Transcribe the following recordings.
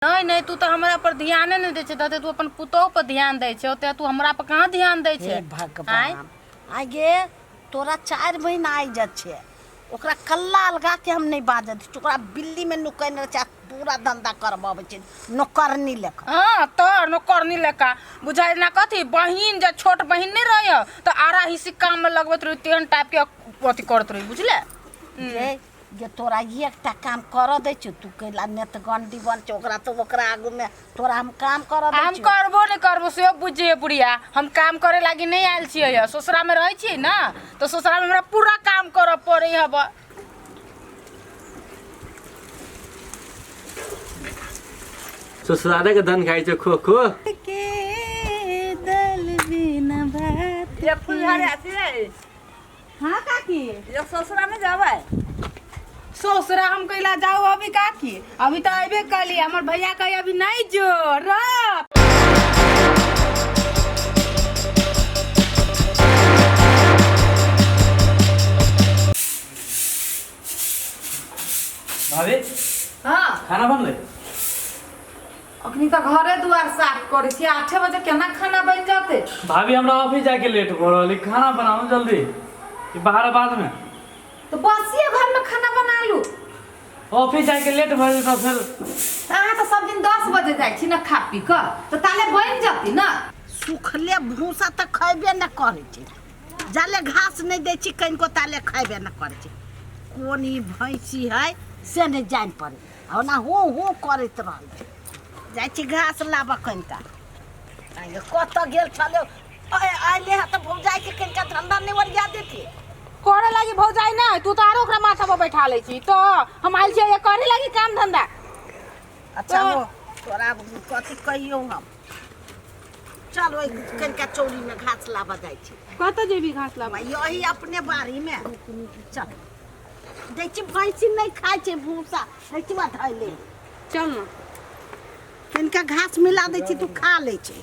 नहि नहि, तू तऽ हमरा पर ध्याने नहि दै छै। तते तू अपन पुतोह पर ध्यान दै छै, ओते तू हमरा पर कहाँ ध्यान दै छै? हे भगवान, आइ गे तोरा 4 महीना आइ जा छै, ओकरा कल्ला अलगा के हम नहि बाजऽ दै छियै। ओकरा बिल्ली में नुकैने रहै छै आ पूरा धंधा करबाबै छै नौकरनी लेखा। हाँ तऽ नौकरनी लेखा बुझाइ ना कथी बहिन, जे छोट बहिन नहि रहै तऽ आरा हिस्सी काम में लगबैत रही, तेहन टाइप के अथी करैत रही, बुझले? जे जे तोरा एकटा काम करऽ दै छियौ, तू कैला नेत गंडी बन छै। ओकरा तऽ ओकरा आगूमे तोरा हम काम करऽ दै हम छियौ। करबो नहि करबो सेहो बुझिए बुढ़िया, हम काम करे लागी नहीं आयल छियै। ससुरा में रहै छियै ना तऽ ससुरा में हमरा पूरा काम करऽ पड़ै हब। ससुरारे के धन खाइ छै खो खो। के दल बिना भात ये फुलझारी आती है। हाँ काकी। ये ससुरा में जावे? ससुरा हम कैला जाओ अभी काकी? अभी तो अबे कली, हमर भैया कहे अभी नहीं जो रह। भाभी। हाँ। खाना बनलै? अखनी तऽ घरे दुआर साफ करै छी, 8 बजे केना खाना बनि जेतै? भाभी, हमरा ऑफिस जाके लेट भऽ रहल है, खाना बनाउ जल्दी, ई बाहर बाद में। तऽ बसिए घरमे खाना बना लू। ऑफिस जाके लेट भऽ जेतै फेर। तऽ अहाँ तऽ सब दिन 10 बजे जाइ छी ने खा पी कऽ, तऽ ताले बनि जेतै ने। सुखले भूसा तऽ खयबे नहि करै छै, जाले घास नहि दै छी कनिको ताले खयबे नहि करै छै। कोन ई भैंसी है से नहि जानि पड़ै, ओना हूँ हूँ करैत रहै छै। जाइ छी घास लाबऽ कनिका। आइ कतऽ गेल छलै? अयले हँ तऽ भौजाइके कनिका धंधा नहि ओरिया देतियै? करे लागी भौजाई ना, तू तो आरो ओकरा माथा पर बैठा ले छी। तो हम आयल छियै करे लागी काम धंधा। अच्छा हो, तोरा कथी कहियौ हम। चल, ओहि कनिका चौरीमे घास लाबऽ जाइ छी। कतऽ जेबी घास लाबऽ? यही अपने बाड़ीमे। चल, दै छी भैंसी नहि खाइ छै भूसा, दै छी धैले। चल ना। कनिका घास मिला दै छी तू खा लै छै।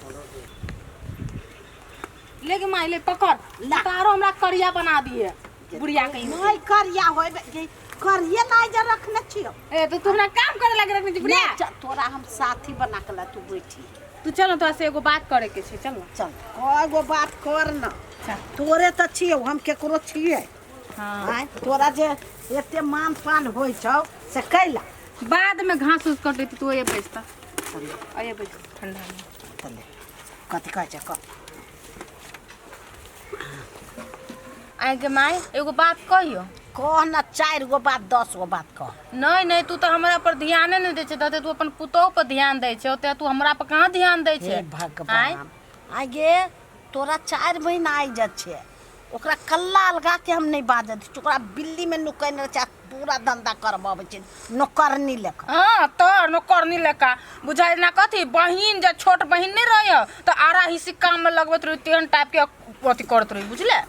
ले के माय, ले पकड़। ला। तारो हमरा करिया बना दिए बुढ़िया कहीं। नहि करिया होबे, करिये नहि जे रखने छियौ। ए तो तू हमरा काम करे लागे रखने छी बुढ़िया? नहि, चल, तोरा हम साथी बना के ला, तू बैठी। तू चल ना, तोरा से एगो बात करे के छै, चल ना। चल, कएगो बात कर न। तोरे तऽ छियौ, हम केकरो छियै? हाँ। आँय, तोरा जे एते मान पान होइ छौ से कैला? बाद में घास उस कटै तू ओए बैसता, ओए बैस ठंडा में। चल, कथी कहै छै, कह। आइ के माय, एगो बात कहियो? कह न, 4 गो बात 10 गो बात कह। नहि नहि, तू तऽ हमरा पर ध्याने नहि दै छै। तते तू अपन पुतोह पर ध्यान दै छै, ओते तू हमरा पर कहाँ ध्यान दै छै? हे भगवान, आइ गे तोरा 4 महीना आइ जा छै, ओकरा कल्ला अलगा के हम नहि बाजऽ दै छियै। ओकरा बिल्ली में नुकैने रहै छै आ पूरा धंधा करबाबै छै नौकरनी लेखा। हाँ तऽ नौकरनी लेखा बुझाइ ना कथी बहिन, जे छोट बहिन नहि रहै तऽ आरा हिस्सी काम में लगबैत रही, तेहन टाइप के अथी करैत रही, बुझले?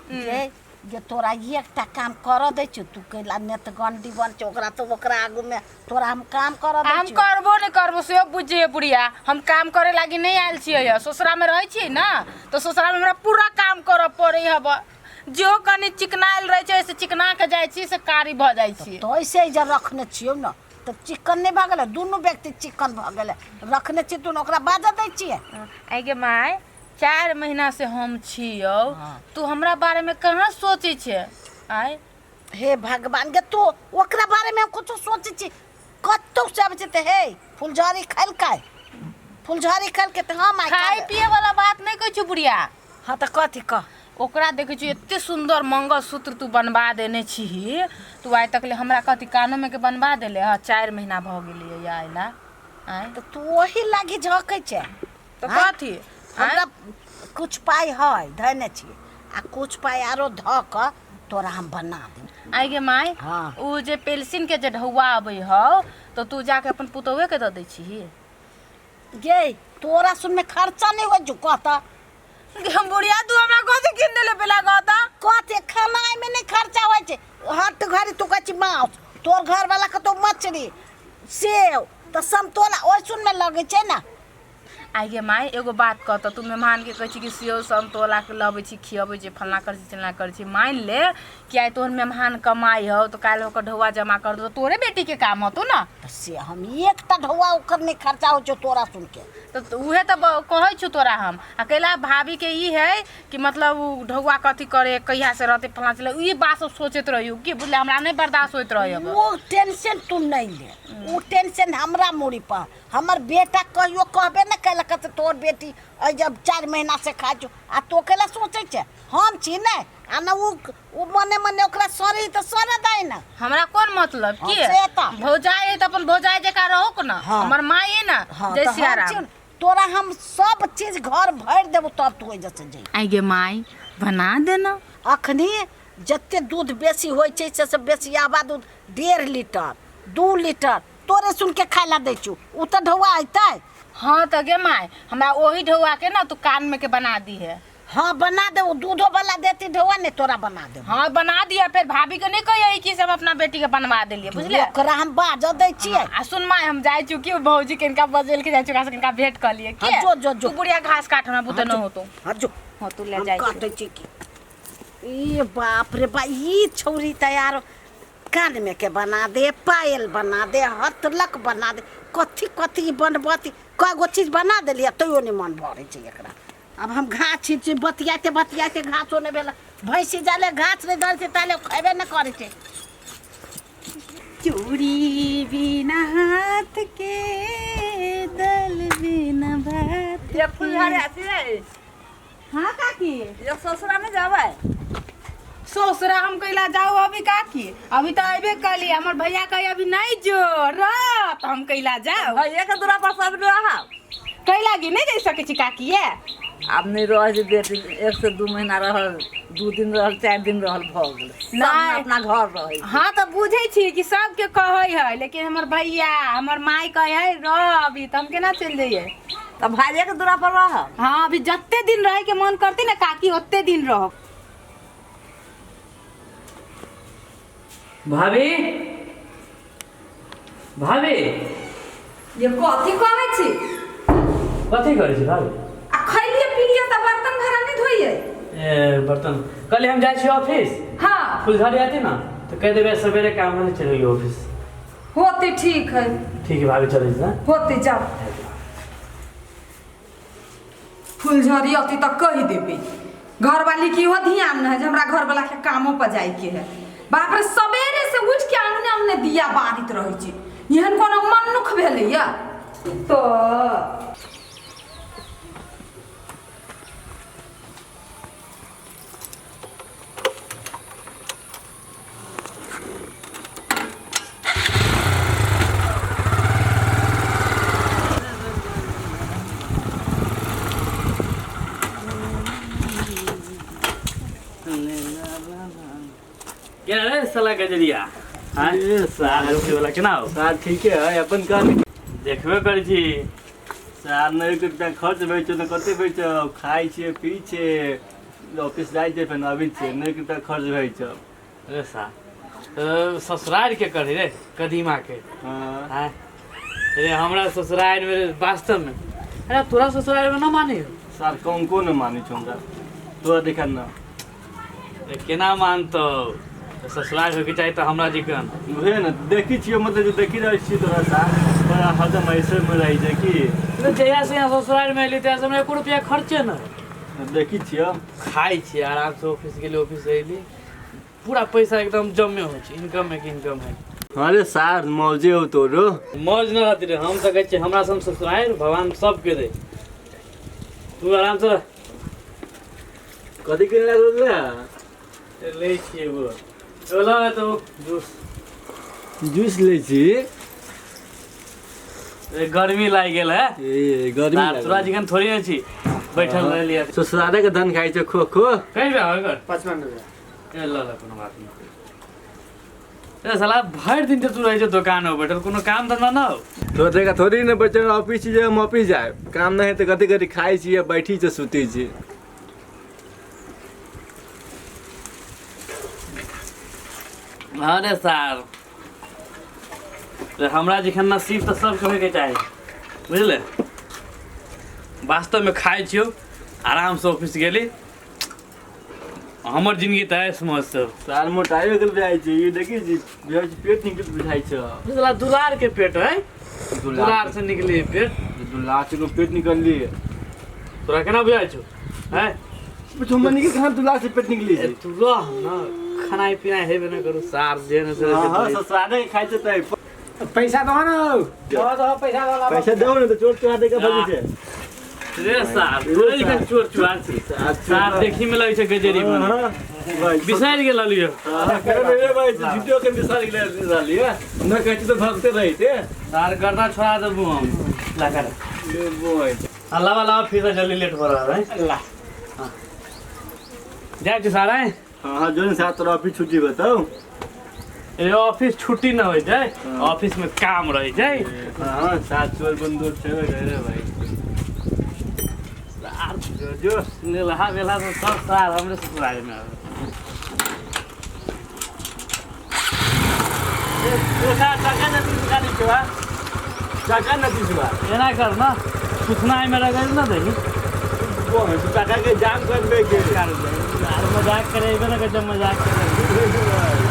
जे जे तोरा एकटा काम करऽ दै छियौ, तू कैला नेत गंडी बन छै। ओकरा तऽ ओकरा आगूमे तोरा हम काम करऽ दै हम छियौ। करबो नहि करबो सेहो बुझिए बुढ़िया, हम काम करे लागी नहीं आयल छियै। ससुरा में रहै छियै ना तऽ ससुरा में हमरा पूरा काम करऽ पड़ै हब। जो कनि चिकनायल रहै छै से चिकना के जाइ छी से कारी भऽ जाइ छी। तऽ ऐसे जे रखने छियौ ने तऽ चिकन नहि भऽ गेलै? दुनू व्यक्ति चिकन भऽ गेलै। रखने छी तू ने ओकरा बाजऽ दै छियै? आइ गे my, 4 महीना से हम छियौ, तू हमरा बारे में कहाँ सोचै छै आइ? हे भगवान गे, तू ओकरा बारे में हम कुछो सोचै छी? कतौ से आबै छै तऽ हे फुलझड़ी खेलकै, फुलझड़ी खेलकै तऽ हम आइ खाय पिए वाला बात नहीं कहै छी बुढ़िया। हाँ तऽ कथी कह? ओकरा देखै छी एते सुंदर मंगलसूत्र तू बनवा देने छीही, तू आइ तक ले हमरा कथी कानोमे के बनवा देले? हँ, 4 महीना भऽ गेलै अयला आँय। तऽ तू ओही लागी झकै छै? तऽ आँय? कथी हमरा कुछ पाइ है धयने छियै आ कुछ पाइ आरो धऽ कऽ तोरा हम बना देब। आइ गे माय। हाँ। ओ जे पेलसिन के जे ढौआ अबै हौ तऽ तू जाके अपन पुतोहुए के दऽ दै छीही? गे, तोरा सुनमे खर्चा नहि होइ छौ, कहता। गे हम बुढ़िया, तू हमरा कथी कीन देले पेला, कहता? कथी खानामे नहि खर्चा होइ छै? हट घड़ी तू कहै छी माउस, तोर घरवाला कतौ मछली सेव तऽ समतोला ओहि सुनमे लगै छै ने। आइ गे माय, एगो बात कहतौ, तू मेहमानके कहै छी कि सेव समतोला के लबै छी, खियबै छी, फल्लाँ करै छी, चिल्लाँ करै छी। मानि ले कि आइ तोहर मेहमान कमाइ हौ तऽ काल्हि ओकर ढौआ जमा कर देतौ, तोरे बेटीके काम होतौ ने। तऽ से हम एकटा ढौआ ओकर नहि खर्चा होइ छौ तोरा सुनके। तऽ उहे तऽ कहै छौ तोरा हम। आ कैला भाभीके ई है कि मतलब उ ढौआ कथी करे, कहिया से रहतै, फल्लाँ चिल्लाँ, ई बात सब सोचैत रहियौ की बुझले, हमरा नहि बर्दाश्त होइत रहै अब। ओ टेंशन तू नहि ले, ओ टेंशन हमरा मूड़ी पर। हमर बेटा कहियो कहबे नहि केलक से तोहर बेटी एहि जब 4 महीना से खाइ छौ, आ तो कैला सोचै छै? हम छी नहि, आ ने ओ मने मने ओकरा सड़ी तऽ सड़े दै ने। हमरा कोन मतलब? हाँ, की से तऽ। भौजाई है तऽ अपन भौजाई जकाँ रहो ने। हाँ। हमर माय है ने। हाँ, जय तऽ हम सियाराम। छी ने, तोरा हम सब चीज घर भरि देबो तब तू एहिजे से जइहे। आइ गे माय, बना देना। अखनी जते दूध बेसी होइ छै से सब बेसी आबा दूध 1.5 लीटर 2 लीटर तोरे सुन के खाय ला दै छौ, उ तऽ ढौआ अयतै। हाँ तऽ गे माय, हमरा ओही ढौआ के ना तू कान में के बना दी है। हाँ बना देबो, दूधो वाला देती ढौआ ने तोरा बना देबो। हाँ बना दिया, फिर भाभी के नहीं कहिए कि से हम अपना बेटी के बनवा देलिए, बुझले? ओकरा हम बाजऽ दै छियै। आ सुन माय, हम जाइ छी कि भौजी के इनका बजेल के जाइ छी, ओकरा से इनका भेंट कऽ लिए। हाँ, जो, जो, जो। तू बुढ़िया घास काट, हमरा बुते न होतो। हाँ जो। हाँ तू ले हम जाइ छी। काटै छी की। ई बाप रे बा, ई छौरी तैयार कान में के बना दे, पायल बना दे, हथलक बना दे, कथी कथी बनबती, कए गो चीज बना देलियै तैयो नहि मन भरै छै एकरा। आब हम घास छिट छी, बतियाते बतियाते घासो नहि भेल। भैंसी जाले घास नहि धरै छै ताले खयबे नहि करै छै। चूड़ी बिना हाथ के, दल बिना भात। ये फुलझड़ी आती है। हाँ काकी। ये ससुरा में जावे? ससुरा हम कैला जाओ अभी काकी, अभी तो अबे कली, हमर भैया कहे अभी नहीं जो रह, तो हम कैला जाओ। भैया के दूरा पर सब रहा। कैला गी नहीं जा सके छी काकी ये। आब नहीं रह जे बेटी, 1 से 2 महीना रहल, 2 दिन रहल, 4 दिन रहल, भऽ गेल। सब नहीं। अपना घर रहे। हाँ तो बुझे छी कि सबके कहै है, लेकिन हमर भैया हमर माय कहे है रह अभी, तो हम केना चलि जइए? तब भाइये के दूरा पर रह। हाँ अभी जते दिन रहे के मन करती ना काकी ओते दिन रहो। भाभी, भाभी। ये कथी कहै छी? कथी करै छी भाभी? आ खैलिए पीलिए तऽ बर्तन भाड़ा नहि धोइए? ए बर्तन कल हम जाइ छी ऑफिस। हाँ। फुलझड़ी आती ना तो कह देबै सवेरे काम होने चले ऑफिस। होते ठीक है। ठीक है भाभी, चले छी ना। होते जाओ। फुलझड़ी अती तऽ कहि देबै घरवाली की हो ध्यान न है जे हमरा घरवाला के कामो पर जाय के है। बाप रे, सवेरे से उठ के अंगने अंगने दिया बारित रहै छी, एहन कोनो मनुख भेलैया तो। केना रे साला गजरिया? हाँ? ए, सार। दारू वाला केना हो? सार ठीके है, अपन कहली। देखबे करै छी। सार नहि एक रुपया खर्च भेल छौ, तऽ कते भेल छौ? खाइ छियै, पी छियै, ऑफिस जाइ छियै, फेर अबै छियै, नहि एक रुपया खर्च भेल छौ। अरे सार, तो ससुराल के करी रे कदीमा के। हाँ। हाँ? अरे हमरा ससुराल में वास्तव में, अरे तोरा ससुराल में ना मानी हो? सार कौन कौन मानी छौ हमरा? तोरा देखा ना। अरे केना मानतौ? ससुराल होके चाही तऽ हमरा जिकन। उहे ने देखी छियै, मतलब जे देखी रहल छियै तोरा साथ, बड़ा हरदम ऐसे में रहै छै की। तो जहिया से यहाँ ससुराल में एली तहिया से हमरा एको रुपया खर्चे न। देखी छियै। खाइ छियै आराम से, ऑफिस गेली, ऑफिस से एली, पूरा पैसा एकदम जमे होइ छै, इनकम है कि इनकम है। अरे सार मौजे हो तोरो। मौज न रहती रे, हम तऽ कहै छियै हमरा सब ससुराल भगवान सबके दे, तू आराम से रह। कथी किने लागल रे? लै छियै एगो। एगो लऽ तो जूस। जूस लै छी? ए, गर्मी लागि गेल है। ए, गर्मी तार तोरा लागल। जिकन थोड़ी ने छी बैठल रहलियै। ससुराले के धन खाइ छै खो खो। कहि रुपया हो एकर? 55 रुपया। ए, ल ल, कोनो बात नहि। ए साला भरि दिन तऽ तू रहै छौ दोकान में बैठल, कोनो काम धंधा न हो। तोरा देखा थोड़ी ने बैठल ऑफिस छी जे हम ऑफिस जाए, काम नहि है तऽ कथी कथी खाइ छी, बैठी छी, सुती छी। अरे सार, रे हमरा जखन नसीब तऽ सबके होइके चाही, बुझले? वास्तव में खाइ छियौ, आराम से ऑफिस गेली, हमर जिंदगी तऽ ऐश मौज सब। साल मोटाइयो गेल बुझाइ छै, ई देखी छी बुझाइ छै पेट निकल बुझाइ छै। साला दुलार के पेट है, दुलार से निकली पेट। दुलार से पेट निकलली। तोरा केना बुझाइ छौ हैं? हमनी के कहाँ दुलार से पेट निकली छै? तू रह न, खानाइ पिनाइ हेबे न करू सार जे न से। हां ससुराले के खाइ छै त पैसा दो ना, दो दो पैसा वाला। पैसा दो न त चोर चोरा दे के भजी छै। रे सार तोरे के चोर चुआर छै सार, देखी में लगै छै गजेरी बने। बिसरि गेल रहलियो। रे भाई झूठो के बिसरि गेल रहलियो, न कहै छी त भगते रहिते। सार गर्दा छोड़ा देबू हम, ला कर ले बोय। हाँ, लावा लावा फिर से जल्दी लेट हो रहा है। ला जाइ छी सार हैं? हां हां जोन साथ तोरा ऑफिस छुट्टी बताऊ। ए ऑफिस छुट्टी न होइ छै, ऑफिस में काम रहै छै। हां सात चोर बंदूक छै रे भाई। सार जो जो नेलहा बेलहा सब सब सार हमरे ससुराल में आवे। ए सार टका न दिसु छुआ, टका न दिसुआ। एना कर न, सुथनाइ में रगड़ न दही। वो टका के जाम कर दे के। यार मजाक करे न, जब मजाक करे।